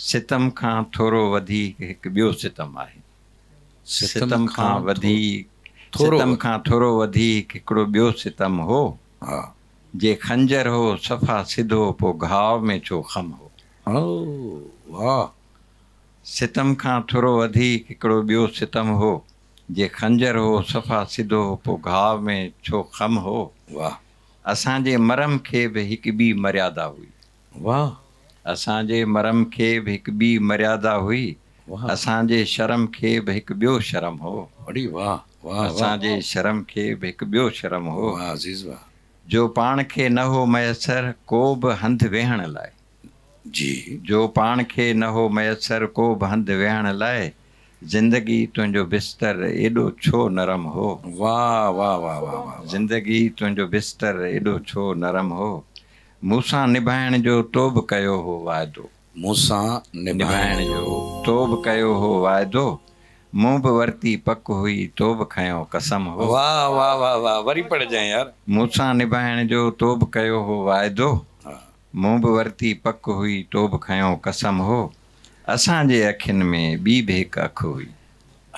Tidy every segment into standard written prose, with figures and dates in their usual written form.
ستم کان ٿورو وڌيڪ هڪ ٻيو ستم آهي. ستم کان وڌيڪ ستم کان ٿورو وڌيڪ هڪڙو ٻيو ستم هو. جي خنجر هو صفا سڌو پو گهاء ۾ ڇو خم هو. ستم کان ٿورو وڌيڪ هڪڙو ٻيو ستم هو. جي خنجر هو صفا سڌو پو گهاء ۾ ڇو خم هو. اسان جي مرم کي به هڪ ٻي مريادا هئي. واھ. اسان جي مرم کي به هڪ ٻي مريادا هئي. واھ. اسان جي شرم کي به هڪ ٻيو شرم هو. اڙي واھ واھ واھ. اسان جي شرم کي به هڪ ٻيو شرم هو. واھ عزيز واھ. جو پاڻ کي نه هو ميسر ڪو به هنڌ ويهڻ لاء. جي. جو پاڻ کي نه هو ميسر ڪو به هنڌ ويهڻ لاء. زندگي تنهنجو بستر ايڏو ڇو نرم هو. واھ واھ واھ واھ واھ. زندگي تنهنجو بستر ايڏو ڇو نرم هو. مون سان نڀائڻ جو تو به ڪيو هو واعدو. مون سان نڀائڻ جو. تو به ڪيو هو واعدو. مون به ورتي پڪ هئي تو به کنيو قسم هو. واھ واھ واھ واھ وري پڙهجانء يار. مون سان نڀائڻ جو تو به ڪيو هو واعدو. مون به ورتي پڪ هئي تو به کنيو قسم هو. اسان جي اکين ۾ ٻي به هڪ اک هئي.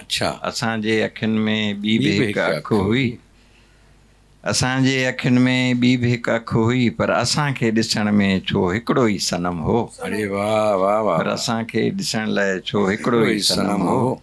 اڇا. اسان جي اکين ۾ ٻي به هڪ اک هئي. اسان جي اکين ۾ ٻي به هڪ اک هئي پر اسان کي ڏسڻ ۾ ڇو هڪڙو ئي صنم هو. اڙي واھ واھ واھ پر اسان کي ڏسڻ لاء ڇو هڪڙو ئي صنم هو.